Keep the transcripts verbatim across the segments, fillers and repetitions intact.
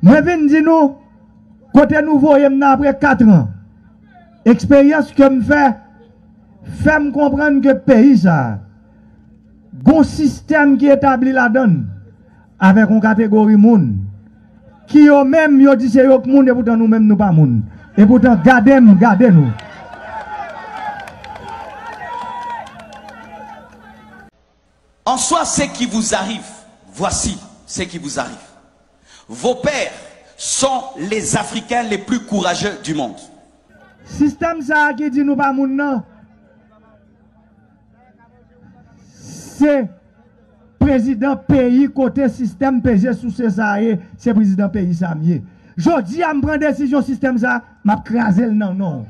Mwen vin di nou, kote nou voye m nan apre kat an, eksperyans ke m fè, fè m konprann ke peyi sa a, gon sistèm ki etabli ladan l, avèk yon kategori moun, ki yo menm, yo di se yo k moun, epoutan nou menm, nou pa moun. Epoutan, gade m, gade nou. En soi, ce qui vous arrive, voici ce qui vous arrive. Vos pères sont les Africains les plus courageux du monde. Sistèm sa a ki di nou pa moun nan, se prezidan peyi kote sistèm peze souse sa a ye, se prezidan peyi sa a m ye. Jodi a, m pran desizyon sistèm sa a, m ap kraze l nan non w.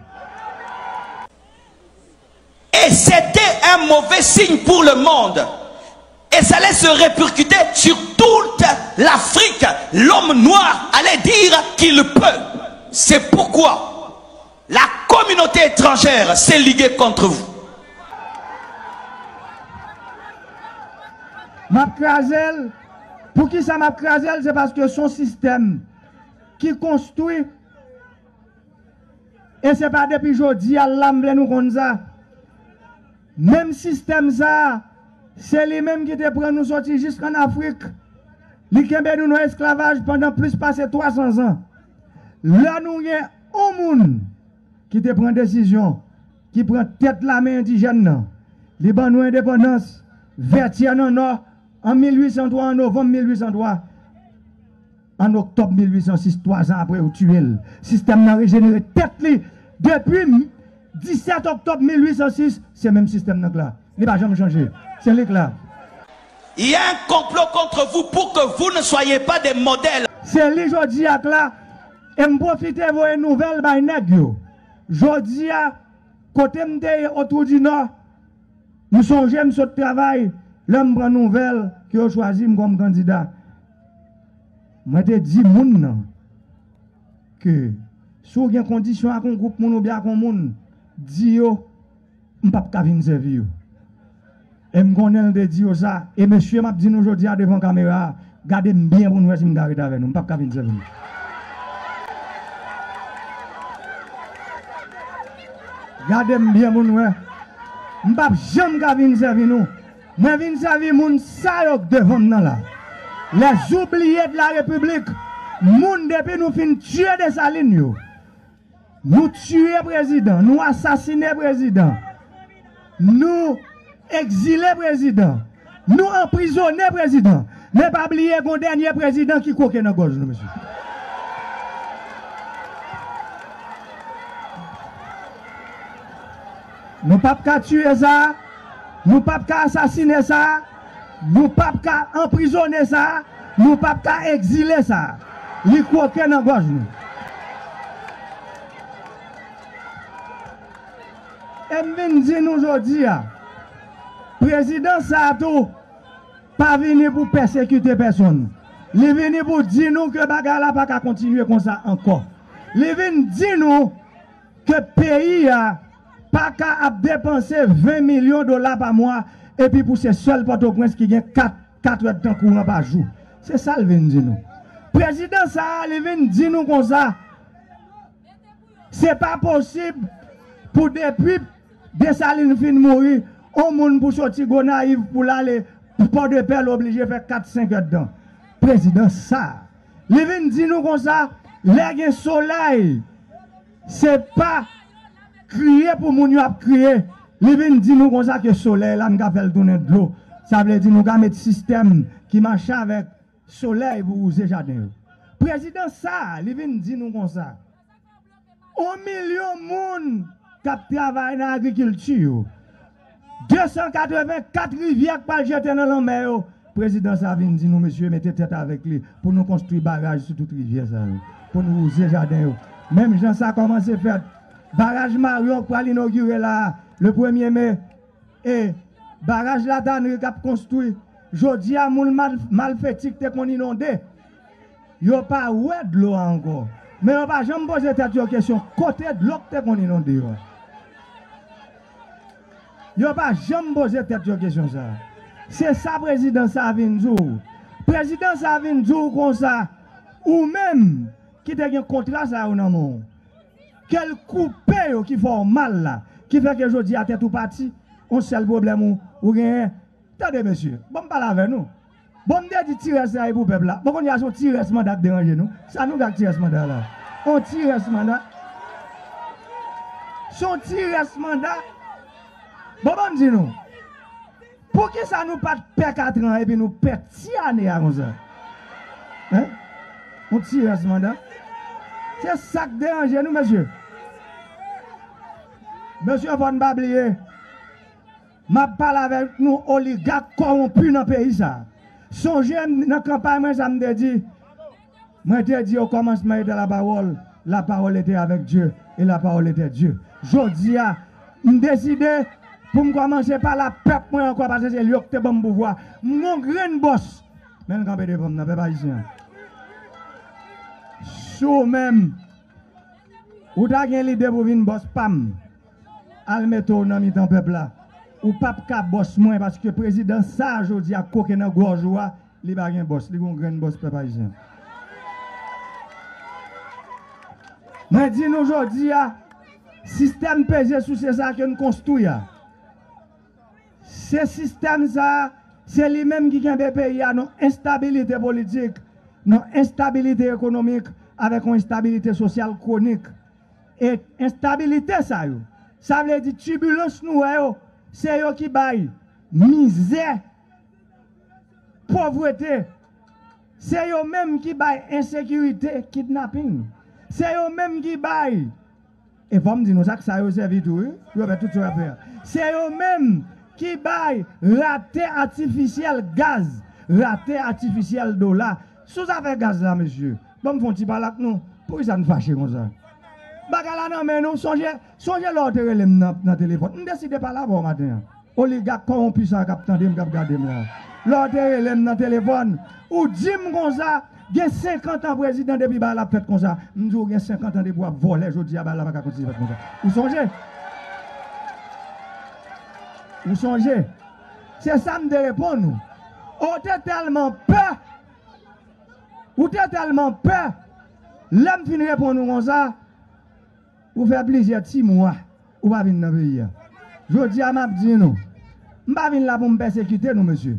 Et c'était un mauvais signe pour le monde. Et ça allait se répercuter sur toute l'Afrique. L'homme noir allait dire qu'il peut. C'est pourquoi la communauté étrangère s'est liguée contre vous. M ap kraze l. Poukisa m ap kraze l? Se paske se yon sistèm ki konstwi. E se pa depi jodi a l la m vle nou konn sa. Menm sistèm sa a, se li menm ki te pran nou soti jiskann Afrik. Li kenbe nou nan esklavaj pandan plis pase twa san zan. Lè nou gen yon moun ki te pran desizyon, ki pran tèt lame endijèn nan, li ban nou endepandans, Vètyè nan Nò, an mil uit san twa, an novanm mil uit san twa. An oktòb mil uit san sis, twa zan apre, yo tiye l. Sistèm nan rejenere tèt li. Depi disèt oktòb mil uit san sis, se menm sistèm nan k la. Li pa janm chanje. Se li k la. Il y a un complot contre vous pour que vous ne soyez pas des modèles. Se li jodi a k la. E m pwofite voye nouvèl bay nèg yo. Jodi a, kote m te ye Otwou di Nò, m sonje m sot travay, lè m pran nouvèl ke yo chwazi m kòm kandida. Mwen te di moun nan ke si w gen kondisyon ak yon gwoup moun oubyen ak yon moun, di yo m p ap ka vin sèvi yo. E m konnen l te di yo sa. E mesye, m ap di nou jodi a devan kamera a, gade m byen pou n wè si m ka ret avè nou. M p ap ka vin sèvi nou. Gade m byen pou n wè. M p ap janm ka vin sèvi nou. Mwen vin sèvi moun sa yo k devan m nan la. Les oubliés de la République. Moun depi nou fin tiye Desalin yo. Nou tiye prezidan, nou asasine prezidan, nou egzile prezidan, nou anprizone prezidan. Men pa bliye gon dènye prezidan ki kwoke nan gòj nou, mesye. Nou p ap ka tiye sa, nou p ap ka asasine sa, nou p ap ka anprizone sa, nou p ap ka egzile sa. Li kwoke nan gòj nou. E m vin di nou jodi a, prezidan sa a tou pa vini pou pèsekite pèsonn. Li vini pou di nou ke bagay la pa ka kontinye konsa ankò. Li vin di nou ke peyi a pa ka ap depanse ven milyon dola pa mwa epi pou se sèl Pòtoprens ki gen kat, kat èdtan kouran pa jou. Se sa l vin di nou. Prezidan sa a, li vin di nou konsa, se pa posib pou depi Desalin fin mouri, yon moun pou soti Gonayiv pou l ale Pòdepè, l oblije fè kat, senk èdtan. Prezidan sa a, li vin di nou konsa, lè gen solèy, se pa kriye pou moun yo ap kriye. Li vin di nou konsa ke solèy la, n ka fè l tounen dlo. Sa vle di nou ka met sistèm ki mache avèk solèy pou wouze jaden yo. Prezidan sa a, li vin di nou konsa, yon milyon moun k ap travay nan agrikilti yo, de san katreven kat rivyè k pral jete nan lanmè yo. Prezidan sa a vin di nou, mesye, mete tèt avèk li pou nou konstwi baraj sou tout rivyè sa yo, pou nou wouze jaden yo. Menm jan sa kòmanse fèt, baraj Marion k pral inogire la a, le premye me, e baraj Latanri k ap konstwi. Jodi a, moun mal, Malfeti k te konn inonde, yo pa wè dlo a ankò. Men yo pa janm poze tèt yo kesyon, kote dlo k te konn inonde yo a? Yo pa janm poze tèt yo kesyon sa a. Se sa prezidan sa a vin di w. Prezidan sa a vin di w konsa, Ou menm ki te gen kontra sa yo nan men w, ke l koupe yo ki fè w mal la, ki fè ke jodi a tèt ou pati, yon sèl pwoblèm ou, ou genyen. Tande mesye, ban m pale avè nou. Bon, m te di ti rès la e pou pèp la. Bon, kounye a se yon ti rès manda k deranje nou. Sa nou gen ak ti rès manda la? Yon ti rès manda. Se yon ti rès manda. Bon, ban m di nou. Poukisa nou pa t pè katran epi nou pè ti ane a konsa? Hein? Yon ti rès manda. Se sa k deranje nou, mesye. Mesye, fò n pa bliye. M ap pale avèk nou oligak kòwonpi nan peyi sa. Sonje m nan kanpay mwen sa m te di. Mwen te di, au commencement était la parole, la parole était avec Dieu, et la parole était Dieu. Jodi a, m deside pou m kòmanse pale ak pèp mwen ankò, paske se li yo ki te ban m pouvwa. M gon grenn bòs, men l kanpe devan m nan, pèp ayisyen. Si w menm, ou ta gen lide pou vin bòs pa m, al mete w nan mitan pèp la. Ou p ap ka bòs mwen, paske prezidan sa a jodi a koke nan gòj ou a, li pa gen bòs, li gon grenn bòs pèp ayisyen. Mwen di nou jodi a, sistèm peze souse sa ke n konstwi a, se sistèm sa a, se li menm ki kenbe peyi a nan enstabilite politik, nan enstabilite ekonomik, avèk yon enstabilite sosyal kwonik. E enstabilite sa yo, sa vle di tibilans nou wè yo, se yo ki bay mizè, povrete. Se yo menm ki bay ensekirite, kidnaping. Se yo menm ki bay, e fò m di nou sa, k sa yo sèvi tou, wi, pou yo fè tout sa yo ap fè a. Se yo menm ki bay rate atifisyèl gaz, rate atifisyèl dola. Sou zafè gaz la, mesye, ban m fè yon ti pale ak nou. Poukisa n fache konsa? Bagay la nan men nou, sonje, sonje lè w te rele m nan, nan telefòn. M deside pale avè w maten an. Oligak kòwonpi sa k ap tande m, k ap gade m la. Lè w te rele m nan telefòn, ou di m konsa, gen senkant an prezidan depi bagay la ap fèt konsa. M di w gen senkant an depi w ap vòlè, jodi a bagay la pa ka kontinye fèt konsa. Ou sonje? Ou sonje? Se sa m te reponn ou. Ou te tèlman pè, ou te tèlman pè, lè m fin reponn ou konsa, ou fè plizyè ti mwa, ou pa vin nan peyi a. Jodi a, m ap di nou, m pa vin la pou m pèsekite nou, mesye.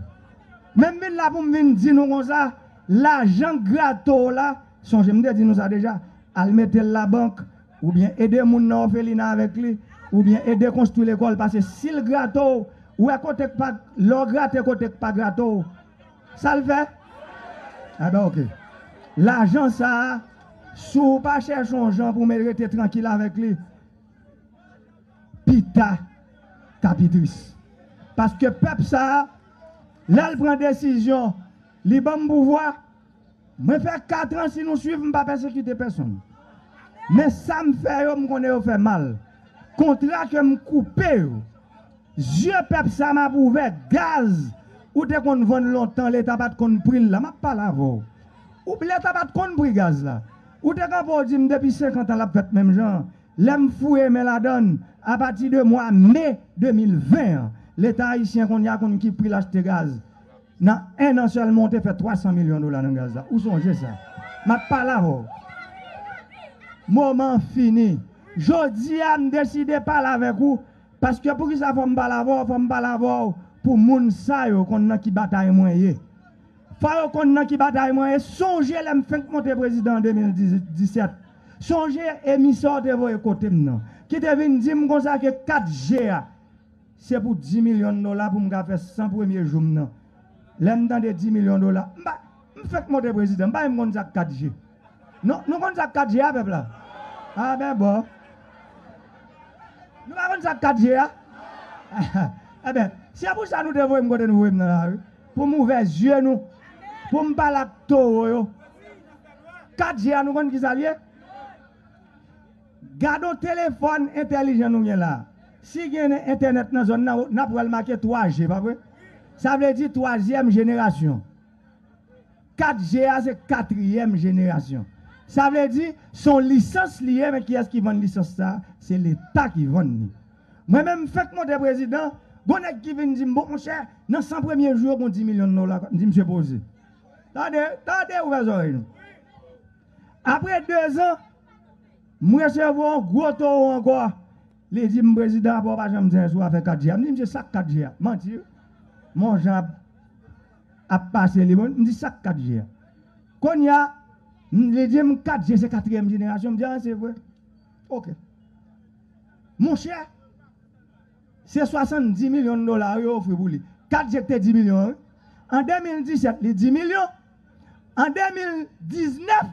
Men m vin la pou m vin di nou konsa, lajan grato w la, sonje m te di nou sa deja, al mete l labank, oubyen ede moun nan òfelina avèk li, oubyen ede konstwi lekòl, paske si l grato w, ou wè kote k pa, lè w grate kote k pa grato w, sa l fè? Enben, oke. Lajan sa a, si w pa chèche yon jan pou w rete trankil avèk li, pita, t ap pi tris. Paske pèp sa a, lè l pran desizyon, li ban m pouvwa, mwen fè kat an, si nou swiv, m pa pèsekite pèsonn. Men sa m fè yo, m konnen yo fè mal. Kontra ke m koupe yo, zye pèp sa m ap ouvè, gaz ou te konn vann lontan, Leta pa t konn pri l la, m ap pale avè w. Ou, Leta pa t konn pri gaz la. Ou te kanpe w di m depi senkant an l ap fèt menm jan an. Lè m foure men ladan l, apati de mwa me de mil ven an, Leta ayisyen kounye a konn ki pri l achte gaz. Nan en an sèlman, w te fè twa san milyon dola nan gaz la. Ou sonje sa? M ap pale avè w. Moman an fini. Jodi a, m deside pale avèk ou. Paske poukisa fò m pale avè w? Fò m pale avè w pou moun sa yo konn nan ki batay mwen ye. Fò yo konn nan ki batay mwen ye. Sonje lè m fenk monte prezidan an de mil disèt. Sonje emisè w te voye kote m nan, ki te vin di m konsa ke kat G a, se pou di milyon dola pou m ka fè san premye jou m nan. Lè m tande di milyon dola, m pa, m fenk monte prezidan, m pa menm konn sa k kat G. Nou, nou konn sa k kat G a, pèp la? A ben bon. Nou pa konn sa k kat G a? Enben, se pou sa nou te voye m kote nou voye m nan la, wi. Pou m ouvè zye nou. Pou m pale ak towo yo. Kat G a, nou konn ki sa l ye? Gade yon telefòn entèlijan nou gen la. Si gen entènèt nan zòn nan, n ap wè l make twa G, pa vre? Sa vle di twazyèm jenerasyon. Kat G a se katriyèm jenerasyon. Sa vle di, se yon lisans li ye, men kiyès ki vann lisans sa a? Se Leta ki vann li. Mwen menm, m fenk monte prezidan, gon nèg ki vin di m, bon, monchè, nan san premye jou yo, gon di milyon dola. M di, misye poze. Tande, tande, ouvè zòrèy nou. Apre dezan, m resevwa yon gwo towo ankò. Li di m, "Prezidan, apa w pa janm di anyen sou afè kat G a?" M di, "Misye, sa k kat G a?" Manti, wi. Mon jan ap, ap pase li, bon, m di, "Sa k kat G a?" Kounye a, m, li di m, "Kat G se katriyèm jenerasyon." M di, "A, se vre." Oke. Monchè, se swasanndis milyon dola yo ofri pou li. Kat G te di milyon, wi. An de mil disèt, li di milyon. An de mil diznèf,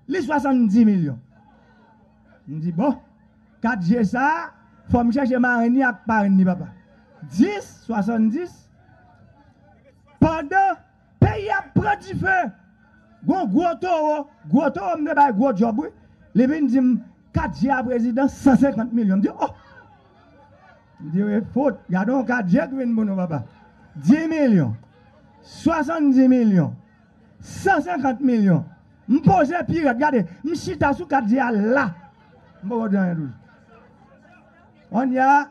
li swasanndis milyon. M di, "Bon, kat G sa a, fò m chèche marenn li ak parenn li, papa." Dis, swasanndis, pandan peyi a ap pran dife, gon gwo towo, gwo towo, m te bay gwo djòb, wi. Li vin di m, "Kat G a, prezidan, san senkant milyon." M di, "Oh!" M di, "Wi, fout, gade yon kat G ki vin pou nou, papa." Dis milyon, swasanndis milyon, san senkant milyon. M poze pi rèd, gade, m chita sou kat G a la. M poko di anyen toujou. Kounye a,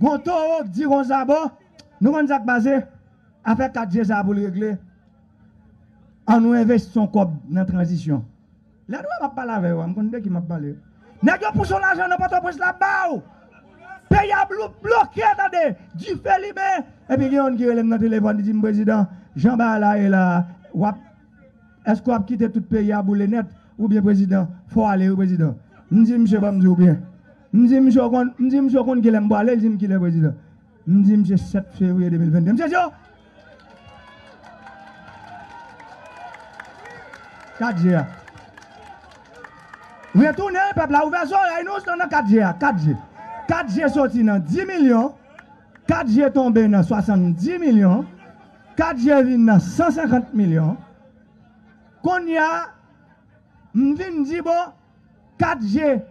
gon towo k di konsa, "Bon, nou konn sa k pase, afè kat G sa a pou l regle, ann nou envesti yon kòb nan tranzisyon." Lè nou wè m ap pale avè yo a, m konn de ki m ap pale. Nèg yo pouse yon lajan nan Pòtoprens la ba w. Peyi a blo-, bloke, tande, dife limen. Epi gen youn ki rele m nan telefòn, li di m, "Prezidan, jan bagay la ye la, w ap, èske w ap kite tout peyi a boule nèt, oubyen, prezidan, fò w ale, wi, prezidan?" M di, "Misye, ban m di w byen." M di, "Misye, w konn, m di, misye, w konn kilè m pwale?" Li di m, "Kilè, prezidan?" M di, "Misye, sèt fevriye de mil venn de." Misye di, "Oh!" Kat G a. Retounen, pèp la, ouvè zòrèy nou, se nan kat G a, kat G. Kat G soti nan dis milyon, kat G tonbe nan swasanndis milyon, kat G vin nan san senkant milyon. Kounye a, m vin di, "Bon, kat G,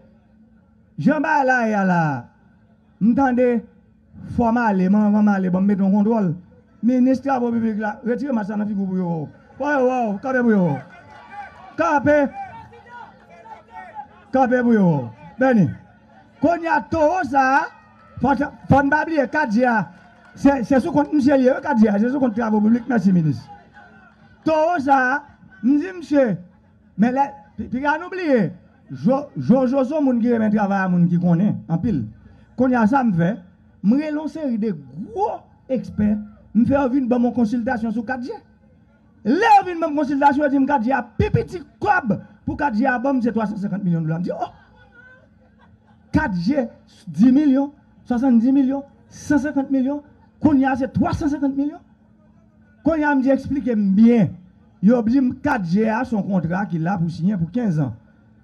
jan bagay la ye a la a, m tande fò m ale, men anvan m ale, ban m mete yon kontwòl." Minis Travo Piblik la, retire mas la nan figi w pou yo wè w. Fò yo wè w, kanpe pou yo wè w. Kanpe. Kanpe pou yo wè w. Beni. Kounye a, towo sa a, fò, fò n pa bliye kat G a, se, se sou kont misye l ye, wi, kat G a, se sou kont Travo Piblik, mèsi, minis. Towo sa a, m di misye, men lè, pi-, piga nou bliye, Jo-, Jojo se yon moun ki renmen travay a moun ki konnen anpil. Kounye a sa m fè, m rele yon seri de gwo ekspè, m fè yo vin ban m yon konsiltasyon sou kat G. Lè yo vin ban m konsiltasyon, yo di m kat G a pi piti kòb pou kat G a ban m se twa san senkant milyon dola. M di, "Oh! Kat G, dis milyon, swasanndis milyon, san senkant milyon, kounye a se twa san senkant milyon." Kounye a m di, "Eksplike m byen." Yo di m kat G a se yon kontra ki la pou siyen pou kenz an.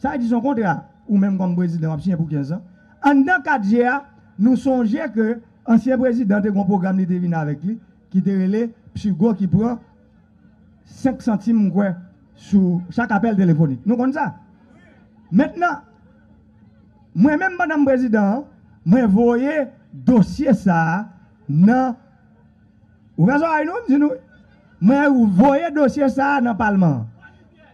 Sa vle di se yon kontra, ou menm kòm prezidan w ap siyen pou kenz an. Anndan kat G a, nou sonje ke ansyen prezidan te gen yon pwogram li te vin avèk li, ki te rele Psigo ki pran senk santim, m kwè, sou chak apèl telefonik. Nou konn sa? Mentnan, mwen menm pandan m prezidan an, mwen voye dosye sa a nan, ouvè zòrèy nou, m di nou, mwen voye dosye sa a nan palman an.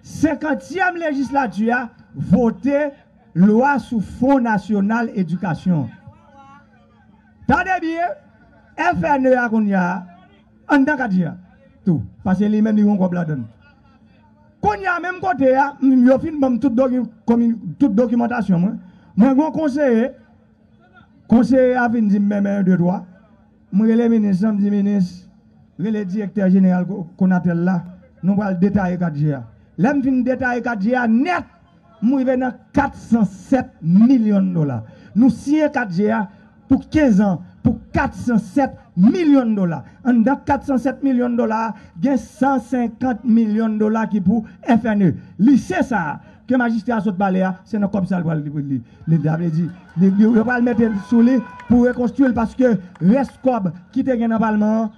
Senkantyèm lejislati a vote lwa sou Fon Nasyonal Edikasyon. Tande byen, F N E a kounye a, anndan kat G a tou, paske li menm li gen yon kòb ladan l. Kounye a, menm kote a, m, yo fin ban m tout doki-, komi-, tout dokimantasyon mwen. Mwen gen yon konseye, konseye a vin di m, "Men, men, yon, de, twa." M rele minis lan, m di, "Minis, rele direktè jeneral Ko-, Konatel la, nou pral detaye kat G a." Lè m fin detaye kat G a nèt, m rive nan kat san sèt milyon dola. Nou siyen kat G a pou kenz an pou kat san sèt milyon dola. Anndan kat san sèt milyon dola a, gen san senkant milyon dola ki pou F N E. Lise sa a ke majistra a sot pale a, se nan kòb sa a l pral, li, li, li, sa vle di, li, li, yo pral mete l sou li pou rekonstwi l, paske rès kòb ki te gen nan palman an,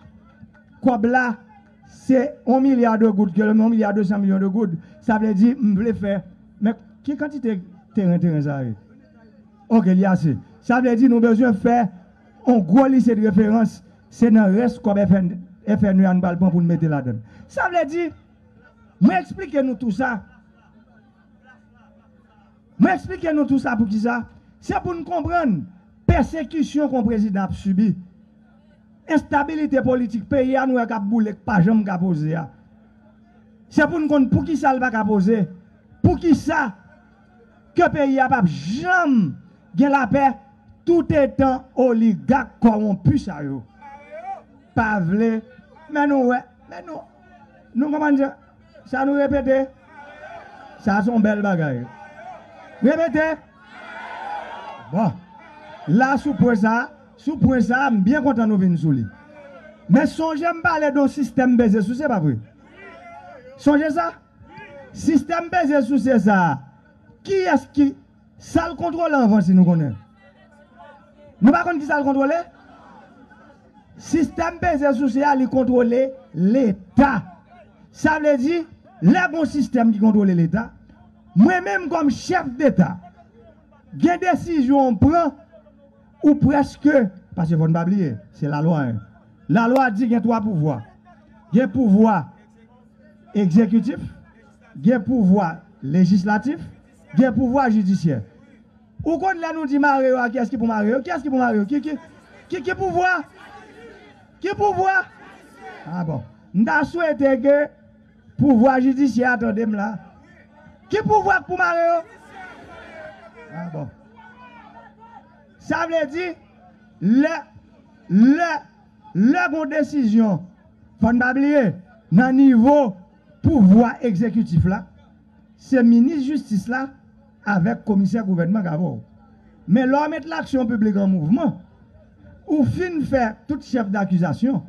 kòb la, se yon milya de goud, ke yon milya de san milyon de goud. Sa vle di, m vle fè, men ki kantite teren, teren sa ye? Oke, li ase. Sa vle di, nou bezwen fè yon gwo lise de referans, se nan rès kòb F N, F N E a nou pral pran pou n mete ladan l. Sa vle di, mwen eksplike nou tou sa. Mwen eksplike nou tou sa poukisa. Se pou n konprann pèsekisyon ke yon prezidan ap sibi. Enstabilite politik peyi a, nou wè k ap boule, k pa janm ka poze a. Se pou n konn poukisa l pa ka poze. Poukisa ke peyi a p ap janm gen lapè toutetan oligak kòwonpi sa yo pa vle. Men nou wè, men nou, nou konprann sa, sa nou repete. Sa se yon bèl bagay. Repete. Bon. La, sou pwen sa, sou pwen sa, m byen kontan nou vin sou li. Men sonje m pale de yon sistèm peze souse, pa vre? Sonje sa? Sistèm peze souse sa a, kiyès ki, sa l kontwole anvan, si nou konnen? Nou pa konn ki sa l kontwole? Sistèm peze souse a, li kontwole Leta. Sa vle di, lè gon sistèm ki kontwole Leta, mwen menm kòm chèf Deta, gen desizyon w pran, ou prèske, paske fò n pa bliye, se lalwa, en. Lalwa di gen twa pouvwa. Gen pouvwa egzekitif, gen pouvwa lejislatif, gen pouvwa jidisyè. Ou konn lè nou di mare yo a, kiyès ki pou mare yo? Kiyès ki pou mare yo? Ki, ki, ki, ki pouvwa? Ki pouvwa? A bon. M ta swete ke pouvwa jidisyè a tande m la. Ki pouvwa k pou mare yo? A bon. Sa vle di, lè, lè, lè gon desizyon, fò n pa bliye, nan nivo pouvwa egzekitif la, se minis jistis la avèk komisè gouvènman k avè w. Men lè w met laksyon piblik an mouvman, ou fin fè tout chèf dakizasyon,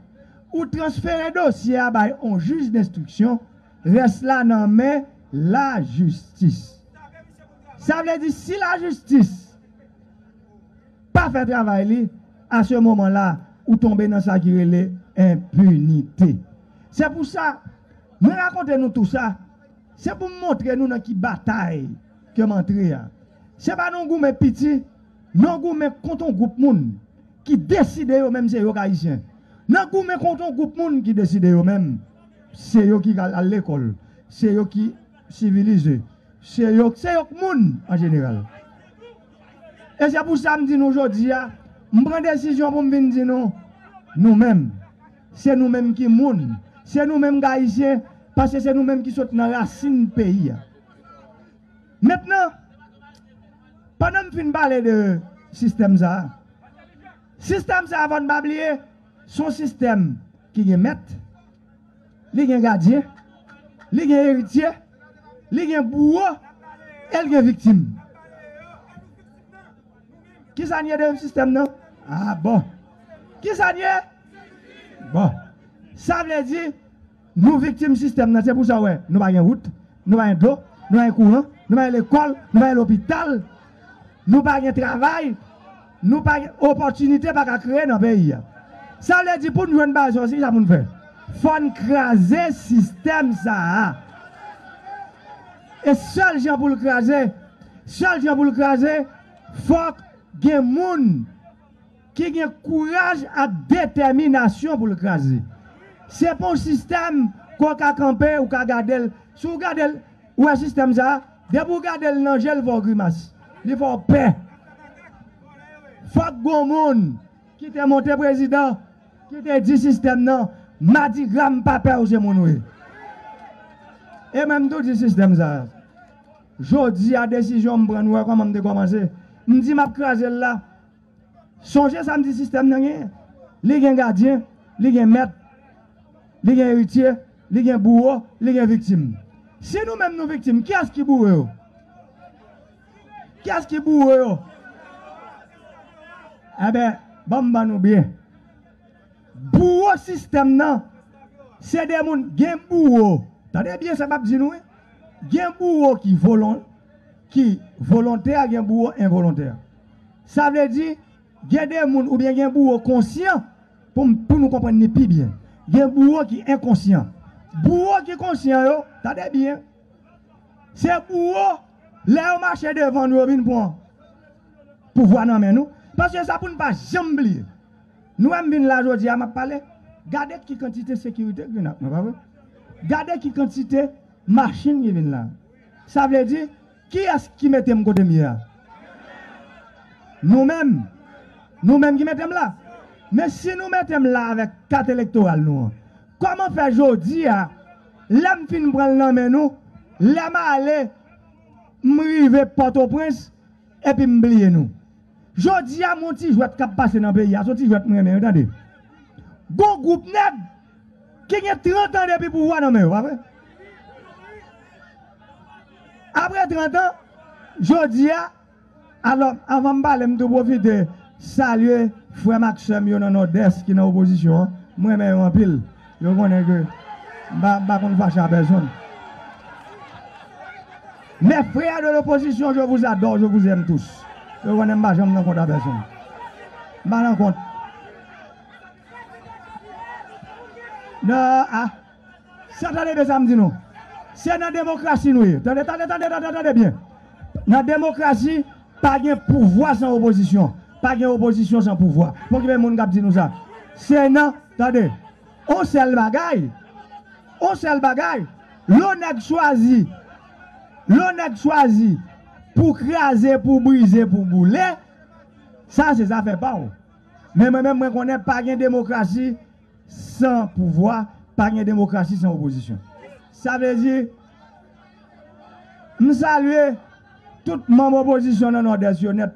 ou transfere dosye a bay on jij denstriksyon, rès la nan men lajistis. Sa vle di, si lajistis pa fè travay li, a se moman la, ou tonbe nan sa ki rele enpinite. Se pou sa, mwen rakonte nou tou sa, se pou m montre nou nan ki batay ke m antre a. Se pa nan goumen piti, nan goumen kont on gwoup moun ki deside yo menm se yo k Ayisyen. Nan goumen kont on gwoup moun ki deside yo menm se yo ki al, al lekòl, se yo ki sivilize, se yo, se yo k moun an jeneral. E se pou sa m di nou jodi a, m pran desizyon pou m vin di nou, nou menm, se nou menm ki moun, se nou menm k Ayisyen, paske se nou menm ki sot nan rasin peyi a. Mentnan, pandan m fin pale de sistèm sa a, sistèm sa a, fò n pa bliye, se yon sistèm ki gen mèt, li gen gadyen, li gen eritye, li gen bouwo, e l gen viktim. Kisa n ye de sistèm nan? A bon. Kisa n ye? Bon. Sa vle di, nou viktim sistèm nan. Se pou sa w wè, nou pa gen wout, nou pa gen dlo, nou pa gen kouran, nou pa gen lekòl, nou pa gen lopital, nou pa gen travay, nou pa gen opòtinite pa ka kreye nan peyi a. Sa vle di pou n jwenn bagay sa yo, se kisa pou n fè? Fò n kraze sistèm sa a. E sèl jan pou l kraze, sèl jan pou l kraze, fòk gen moun ki gen kouraj ak detèminasyon pou l kraze. Se pa yon sistèm ke w ka kanpe, ou ka gade l. Si w gade l, ou wè sistèm sa a, depi w gade l nan je l, fè w grimas. Li fè w pè. Fòk gon moun ki te monte prezidan, ki te di sistèm nan, Madigra, m pa pè w, se moun ou ye. E mwen, m tou di sistèm sa a. Jodi a, desizyon m pran, nou wè kòman m te kòmanse. M di m ap kraze l la. Sonje sa m di sistèm nan genyen. Li gen gadyen, li gen mèt, li gen eritye, li gen bouwo, li gen viktim. Si nou menm nou viktim, kiyès ki boure yo? Kiyès ki boure yo? Enben, ban m ban nou byen. Bouwo sistèm nan, se de moun, gen bouwo. Tande byen sa m ap di nou, wi. Gen bouwo ki volon, ki volontè, gen bouwo envolontè. Sa vle di, gen de moun oubyen gen bouwo konsyan, pou m, pou nou konprann li pi byen. Gen bouwo ki enkonsyan. Bouwo ki konsyan yo, tande byen, se bouwo, lè yo mache devan nou, yo vin pran pouvwa nan men nou. Paske sa pou n pa janm bliye. Nou wè m vin la jodi a, m ap pale. Gade ki kantite sekirite ki vin ak mwen, pa vre? Gade ki kantite machin ki vin la. Sa vle di, kiyès ki mete m kote m ye a? Nou menm. Nou menm ki mete m la. Men si nou mete m la avèk kat elektoral nou an, kòman fè jodi a, Lè m fin pran l nan men nou, lè m ale, m rive Pòtoprens, epi m bliye nou. Jodi a, m yon ti jwèt k ap pase nan peyi a, se yon ti jwèt m renmen, wi, tande. Gon gwoup nèg ki gen trant an depi pouvwa nan men yo, pa vre? Apre trant an, jodi a, alò, anvan m pale, m tou pwofite salye frè m ak sè m yo nan Nòdès ki nan opozisyon an. M renmen yo anpil. Yo konnen ke m pa, m pa konn fache a pèsonn. Mes frères de l'opposition, je vous adore, je vous aime tous. Yo konnen m pa janm nan kont a pèsonn. M pa nan kont. Non, ah. Sa tande byen sa m di nou. Se nan demokrasi nou ye. Tande, tande, tande, tande, tande byen. Nan demokrasi, pa gen pouvwa san opozisyon. Pa gen opozisyon san pouvwa. Pokipe moun k ap di nou sa. Se nan, tande, on sèl bagay. On sèl bagay. Lè yon nèg chwazi, lè yon nèg chwazi pou kraze, pou brize, pou boule, sa se zafè pa w. Men mwen menm, mwen konnen pa gen demokrasi san pouvwa, pa gen demokrasi san opozisyon. Sa vle di, m salye tout manm opozisyon nan Nòdès yo nèt.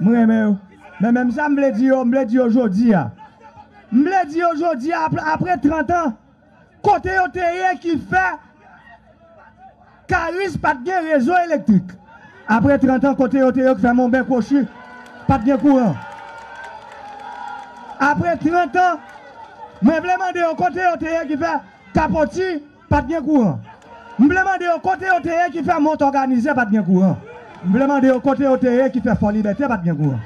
M renmen yo. Men menm sa m vle di yo, m vle di yo jodi a. M vle di yo jodi a, apre, apre trant an, kote yo te ye ki fè Karis pa t gen rezo elektrik. Apre trant an, kote yo te ye ki fè Monben Kwochi pa t gen kouran. Apre trant an, mwen vle mande yo kote yo te ye ki fè Kapoti pa t gen kouran. M vle mande yo kote yo te ye ki fè Mont Òganize pa t gen kouran. M vle mande yo kote yo te ye ki fè Fò Libète pa t gen kouran.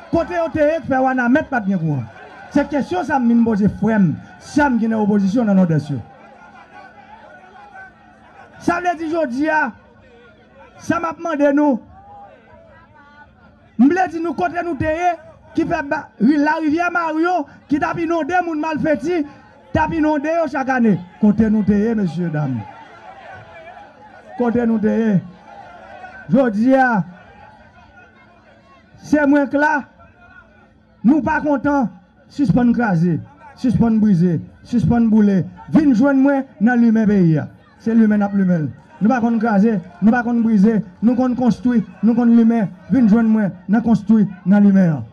Kote yo te ye ki fè Wanament pa t gen kouran. Se kesyon sa m vin poze frè m, sè m ki nan opozisyon nan Nòdès yo. Sa vle di jodi a, sa m ap mande nou, m vle di nou kote nou te ye, ki fè ba, ri, larivyè Mario, ki t ap inonde moun Malfeti, t ap inonde yo chak ane. Kote nou te ye, mesye dam? Kote nou te ye? Jodi a, se mwen k la, nou pa kontan, sispann kraze, sispann brize, sispann boule. Vin jwenn mwen nan limen peyi a. Se limen n ap limen l. Nou pa konn kraze, nou pa konn brize, nou konn konstwi, nou konn limen. Vin jwenn mwen nan konstwi, nan limen an.